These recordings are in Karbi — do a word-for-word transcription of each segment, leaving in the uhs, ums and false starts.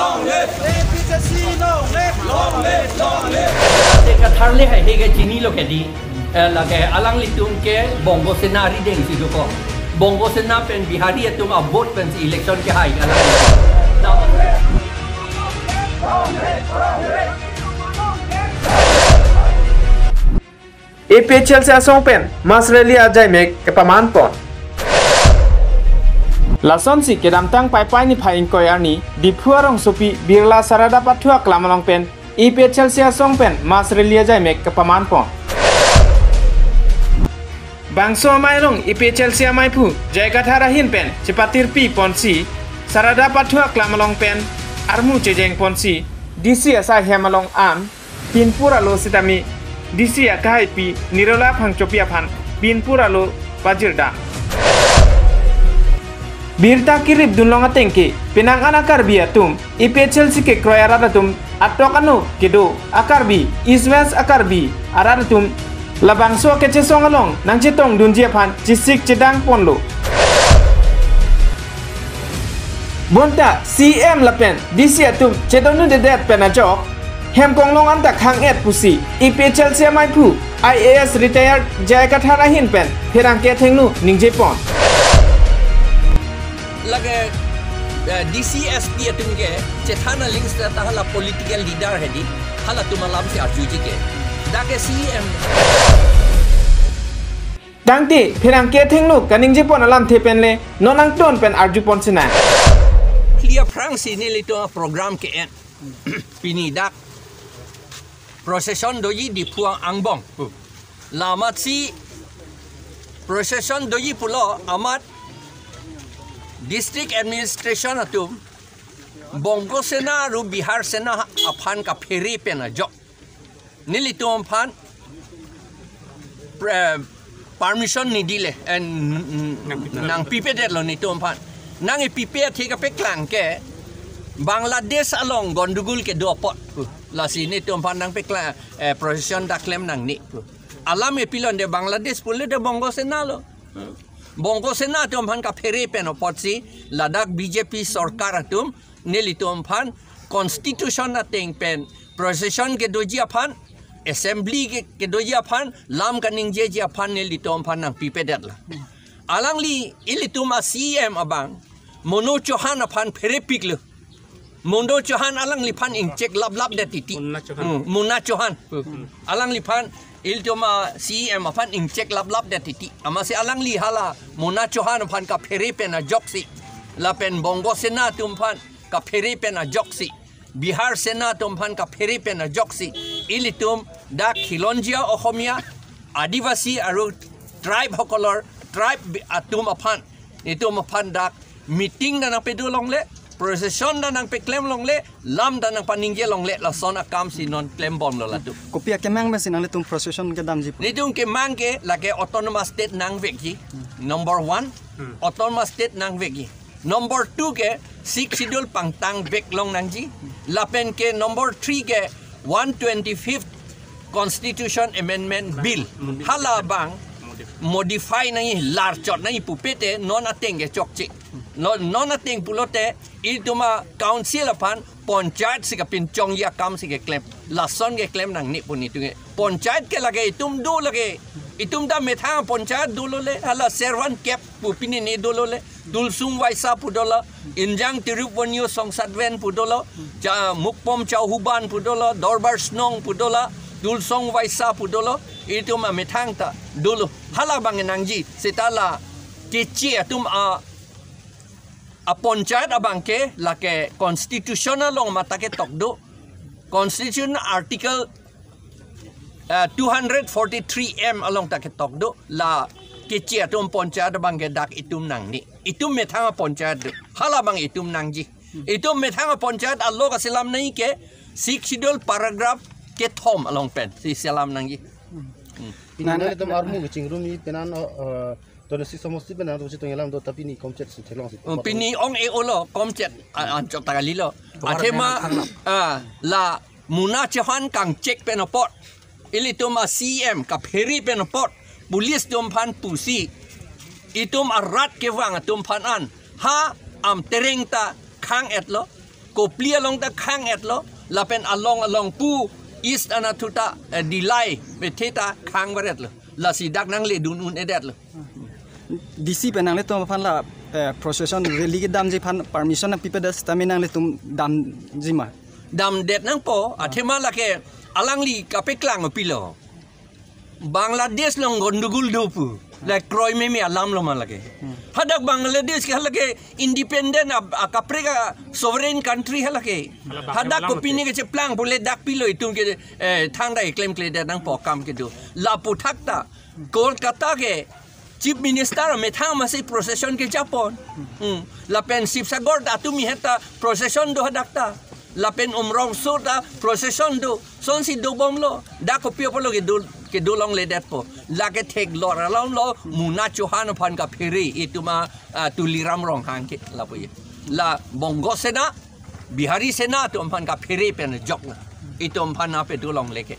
Long live! A P H L C, long live! Long live! Long live! Te katharle hai he ke chinilo ke di. Eh, lake alanglitum ke Bongo Sena arideng si dokok. Bongo Sena pen Bihari atum a-vote pensi election kehai alang. A P H L C asong pen mass rally ajaimek kepaman pon. Lasonsi kedamtang Paipai niphai ingkoi arni Diphu arongsopi Birla Sarada Pathu aklam along pen A P H L C asong pen mass rally ajaimek kepaman pon. Bangso amei along A P H L C ameiphu J I Kathar ahin pen chepatirpi ponsi Sarada Pathu aklam along pen armu chejeng ponsi D C asai hem along an pinpur alo sitame D C akehaipi Nirola Phangchopi aphan pinpur alo pajirdam. Birta kirip dunlong ateng ke penang an a-Karbi atum A P H L C kekroi arat atum atok ano kedo a-Karbi, East West a-Karbi arat atum labangso kechesong along nangchetong dunji aphan chesik chedang ponlo. Bonta C M lapen D C atum chedondedet pen ajok hem konglong anta khang-et pusi A P H L C ameiphu I A S retired J I Kathar ahin pen pherangke athengno ningje pon. Lake, eh, D C S P atum ke chethan aling seta hala political leader hedi, halatum alamsi arjuji ke. Dak ke C M. Tangte pherangke athengno kaningje pon alamthe pen le non angton pen arju pon sinang. Clear phrangsi nelitum program ke-en. Pini dak procession doji Diphu angbong. La amatsi procession doji pulo amat district administration atum Bongo Sena aru Bihar Sena aphan kaphere pen ajok nelitum aphan pre-, permission nidile, eh, n-, n-, nangpipedetlo nelitum aphan. Nangpipe athe kapeklang ke Bangladesh along gondogol kedo apot. Lasi nelitum aphan nangpeklang, eh, procession dak klem nangne. Alam epilon de Bangladesh pule de Bongo Sena lo. Bongo Sena atum aphan kaphere pen apotsi ladak B J P sorkar atum nelitum aphan constitution ateng pen procession kedoji aphan, assembly ke, kedoji aphan, lam kaningjeji aphan nelitum aphan nangpipedetlo. Alangli ilitum a-C M abang Mona Chauhan aphan pherepiklo. Mona Chauhan alangliphan ingchek laplapdet titi. Mona Chauhan. Hmm, Mona Chauhan. Hmm. Alangliphan ilitum a-C M aphan ingchek laplapdet titi. Amatsi alangli hala Mona Chauhan aphan kaphere pen ajoksi, lapen Bongo Sena atum aphan kaphere pen ajoksi, Bihar Sena atum aphan kaphere pen ajoksi, ilitum dak Khilonjia Ohomia, Adivasi aru tribe hokolor, tribe atum aphan, itum aphan dak meeting ta nangpedo longle, procession ta nangpeklem longle, lam ta nangpaningje longle, lason akamsi non klembomlo latum. Kopi akemang pensi nanglitum procession kedamji pu? Nelitum kemang ke lake autonomous state nangvekji. Hmm. Number one, hmm, autonomous state nangvekji. Number two ke Sixth Schedule pangtang vek long nangji. Lapen ke number three ke one twenty-fifth Constitution Amendment Bill. Hala abang modify nangji, larchot nangji pupe te non ateng ke chokche. Non, non ateng pulote itum a-council aphan panchayat si kapinchongji akamsi keklem. Lason keklem nangne pu nelitum ke. Panchayat ke lake itum do lake. Itum ta methang panchayat dolo le. Hala Servan Kep pu pini ne dolo le. Tulsong Waisa pu dolo. Injang Tirup Vonyo Songsatven pu dolo. Cha Mukpom Chauhuban pu dolo. Dorbar Snong pu dolo. Tulsong Waisa pu dolo. Itum amethang ta dolo. Hala abang nangji. Seta la keche atum a a-panchayat abang ke lake constitution along mate ketok do. Constitution article, eh, two hundred forty-three M along ta ketok do. La keche atum panchayat abang ke dak itum nangne. Itum methang a-panchayat do. Hala abang itum nangji. Itum methang a-panchayat along kaselam nangji ke Sixth Schedule paragraph kethom along pensi selam nangji. Hmm. Pini nanglitum armu kechingrumji penang, eh, twenty-six somosti penang tong chetong alam do, tapi pini komchet si theklongsi. Oh, pini ong-e-olo komchet, a-, anchot ta kalilo. Athema, ah, la Mona Chauhan kangchek pen apot, ilitum a-C M kaphere pen apot, police atum aphan pusi, itum arat kevang atum aphan an, ha Amtereng ta khang-etlo. Kopili along ta khang-etlo, lapen along along pu East anatthu ta, eh, Dillai bethe ta khang varetlo. Lasi dak nangledun un-edetlo. D C pen nanglitum aphan la, eh, procession rally kedamji aphan permission nangpipedet setame nanglitum damji ma? Damdet nangpo, athema lake alangli kapeklang pilo. Bangladesh along gondogol do pu. La kroimeme alamlo ma lake. Hadak Bangladesh ke halake independent a, a kaprek a sovereign country halake. Hadak kopine kecheplang pule dak pilo itum ke, eh, thangta keklemkledet nangpo akam kedo. Lapu thakta Kolkata ke Chief Minister amethang masi procession kejapon. Hmm. Lapen Sibsagar ta atum ihet ta procession do hadak ta. Lapen Umrongso ta procession do. Sonsi dobomlo. Dak kopi apotlo kedo, kedolongledetpo. Lake theklong alamlo Mona Chauhan aphan kaphere itum a, ah, Tuliram Ronghang ke lapu ye. La Bongo Sena, Bihari Sena atum aphan kaphere pen joklo. Itum aphan nangpedolongle ke.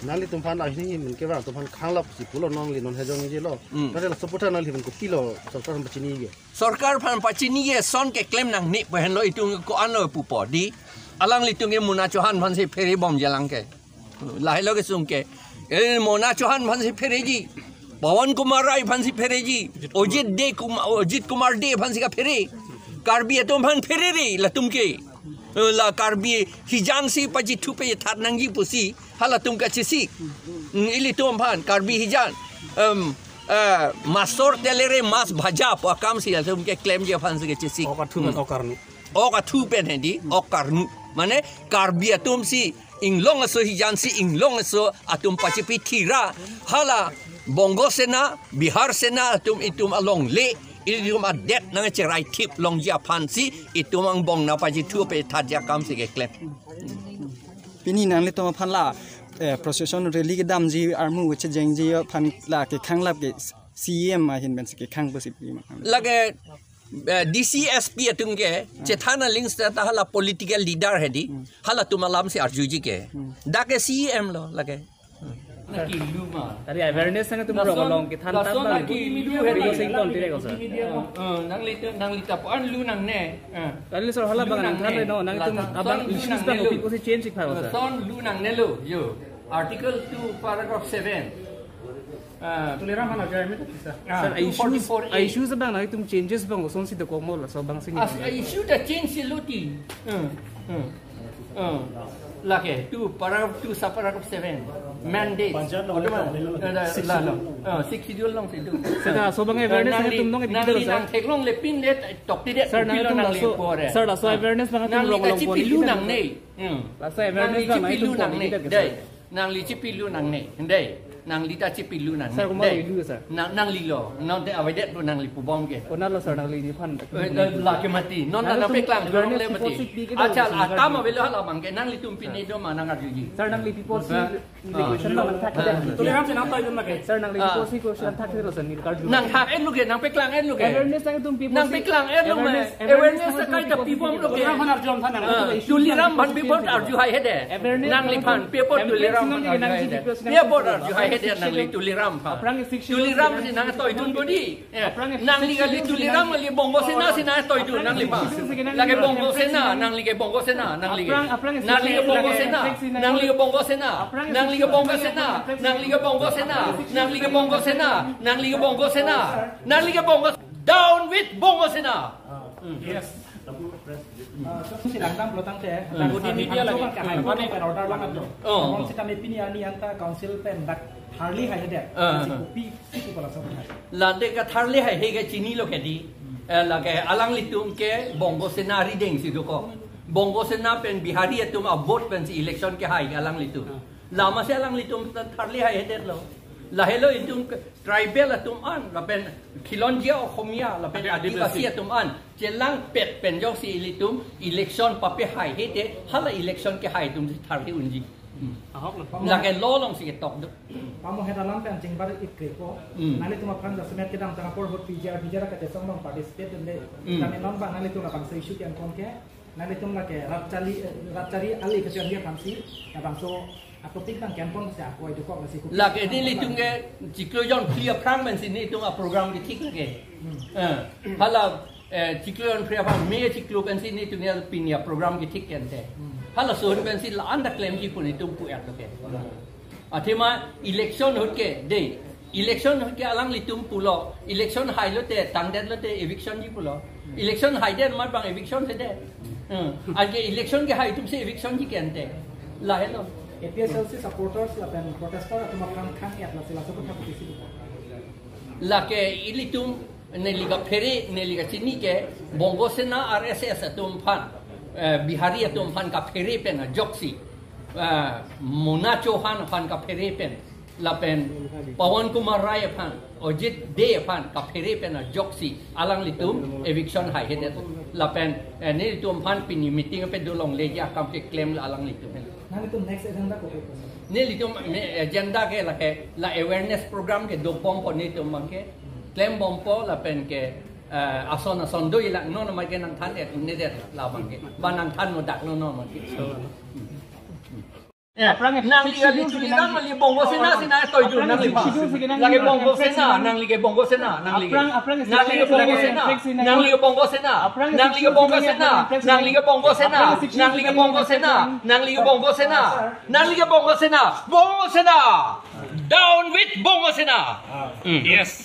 Nanglitum aphan ahini mun kevang atum aphan khanglapsi pulo nangli non hejong jilo. Hmm. Tare laso aphuthak nangliphan kopilo sorkar aphan pachiniji? Sorkar aphan pachiniji ason keklem nangne pu henlo, itum ko-anlo pupo di. Alanglitum ke Mona Chauhan aphansi pherebomji alang ke. Lahelo kesung ke. Eh, Mona Chauhan aphansi phereji. Pawan Kumar Rai aphansi phereji. Ajit De Kumar, Ajit Kumar De aphansi kaphere. Karbi atum aphan pherere latum ke. Eh, la Karbi hijan si pajithu pejathat nangji pusi halatum kachesik. Hmm, ilitum aphan Karbi hijan, em, eh, masor telere mas bhaja pu akam si latum keklemji aphansi kachesik. Ok athu pen, hmm, ok arnu. Ok athu pen hedi, ok arnu. Mane Karbi atum si inglong aso hijan si inglong aso atum pachipi thira. Hala Bongo Sena, Bihar Sena atum itum alongle, itum adet nangcherai thip longji aphansi itum angbong nangpajithu pejathatji akam si keklem. Pini nanglitum aphan la, eh, procession rally kedamji armu kechejengji aphan la kekhanglap ke C E M ahin pensi kekhang pusi pima. Lake, eh, D C S P atum ke chethan aling seta hala political leader hedi. Hmm. Halatum alamsi arjuji ke. Hmm. Dak ke C E M lo lake. Naki luma. Tari awareness nangtum lason, rong along kethan lason tap naki lagi. Lu hedi. People sing kon tirek ko, sir. Eh, nangli, nangli tapuan lu nangne. Eh. Tari sir hala lu bang nangne. Than no, nangtum lason abang lu issues nangne bang lo. People si change ik pharo, sir. Lason lu nangnelo, yo. Article two, paragraph seven. Ah. Tuliram aphan ajai mi, sir. Ah, sir, issues, two forty-four A. Issues bang nangtum changes bang kosonsi dokokmo laso abang sini. As, issue ta change si luti. Hmm, hmm. Hmm. Lake two, paragraph two, subparagraph seven. Mandate. Panchayat along. Ada, ada, sixth la, la. Schedule. Ah, sixth schedule alongsi do. Sir, laso abang awareness nangli, nangtum nong nangli, sir. Nang theklongle pin det, tokti det, sir, pilo nangtum nangli laso, pore. Sir, laso awareness bang nangtum nangli rong along kachipilu pon nangne. Hmm. Laso awareness nangli bang chipilu nangtum nangne. Pon dei. Sir. Nangli chipilu nangne, dei. Nangli ta chipilu nangne, sir, komat dei. Ilu, sir. Nang, nanglilo, non te avedet pu nangli pubom ke. Konatlo, sir, nangli nephan. Eh, eh, lake mati. Non nangtum nangpeklang awareness le mati. People si pi ke. Acha, dong, akam sir. Avelo hala abang ke, nanglitum pine do ma nang arjuji. Sir, nangli people si. Ah. Question bang thak. Ah. Tuliram si nangtoidun ma ke. Sir, nangli people si question thakthelo, sir, neli karju. Nanghak-etlo ke, nangpeklang-etlo ke. Awareness nangtum people si. Nangpeklang-etlo ma. Awareness, awareness awareness nangtum kaita people pibomlo ke. Tuliram aphan arju aphan nang. Ah, Tuliram aphan people arju hai hede. Awareness nangli aphan, people awareness Tuliram aphan nangli arju hai hede. People arju hai hede nangli Tuliram aphan. Aphrang six Tuliram si nangtoidun bodi. Eh, aphrang nangli kali Tuliram kali Bongo Sena si nangtoidun nangliphan. Lake Bongo Sena, nangli ke Bongo Sena, nangli ke. Aphrang, aphrang nangli ke Bongo Sena, nangli ke Bongo Sena, nangli ke Bongo Sena, nangli ke Bongo Sena, nangli ke Bongo Sena, nangli ke Bongo Sena, nangli ke Bongo. Down with Bongo Sena. Yes. Ah, so si langdam pulo tangte, hmm, dak bodi media lagi. High Court pen order langdamlo. Oh. Bang sitame pini arni anta council pen dak tharli hai hede. Ah. Si kopi, kopi pala sa hai. Lake katharli hai he ke chinilo ke di. Hmm. Eh, lake alanglitum ke Bongo Sena rideng si dokok. Bongo Sena pen Bihari atum a-vote pensi election kehai alanglitum. Hmm. Lamasi alanglitum tharli hai hedetlo. Lahelo itum ke tribal atum an, lapen khilonjia Ohomia, lapen Adivasi atum an chelangpet pen jongsi ilitum election papehai hete, hala election kehai atum si tharli unji. Hmm. Ahok lo. Lake law alongsi ketok do. Pamo heta lam pen chingbar ikre ko. Hmm. Nanglitum aphan jasemet kedam tangka porhot P G R, P G R kachesong along participate dunde. Hmm. Kami non bang nanglitum labangso issue ke angkon ke. Nanglitum lake rat chari, eh, rat chari ali kachari aphansi, labangso a-topic bang kempon si ako itu kok nasi kupi. Lake nelitum ke chiklo jon phli aphrang pensi nelitum a-program kethik lake. Hmm. Eh, hala Eh, chiklo jon phre aphan, me chiklo pensi netum ya pini aprogram kethik ke ante. Halaso ahut pensi la-an ta klemji pu netum pu-et lo ke. Athema election ahut ke, de. Election ahut ke alanglitum pulo. Election hai lote, tangdet lote, eviction ji pulo. Election haidet amat bang eviction si det. Hmm. Anke election kehai atum si eviction ji ke ante. Lahelo. A P H L C supporters lapen protester atum aphan khang-et lasi laso aphan thap isi. Lake ilitum neli kaphere, neli kachini ke Bongo Sena R S S atum aphan, eh, Bihari atum aphan kaphere pen ajoksi, eh, Mona Chauhan aphan kaphere pen, lapen Pawan Kumar Rai aphan, Ajit Dey aphan kaphere pen ajoksi alanglitum eviction haihedet. Lapen, eh, nelitum aphan pini meeting ape dolongleji akam keklem la alanglitum. Nanglitum next agenda kopi? Nelitum me-, agenda ke lake la awareness program ke dobompo netum abang ke. Klembompo lapen ke, eh, ason ason do-ik lak non amat ke nangthan-et nedet labang ke. Ba nangthan-odak non amat ke. So, eh, nangli kali chuli nang, nangli Bongo Sena si nang toidu, nangli. Lake Bongo Sena, nangli ke Bongo Sena, nangli ke. Nangli ke Bongo Sena, nangli ke Bongo Sena, nangli ke Bongo Sena, nangli ke Bongo Sena, nangli ke Bongo Sena, nangli ke Bongo Sena, Bongo Sena. Down with Bongo Sena. Hmm. Yes.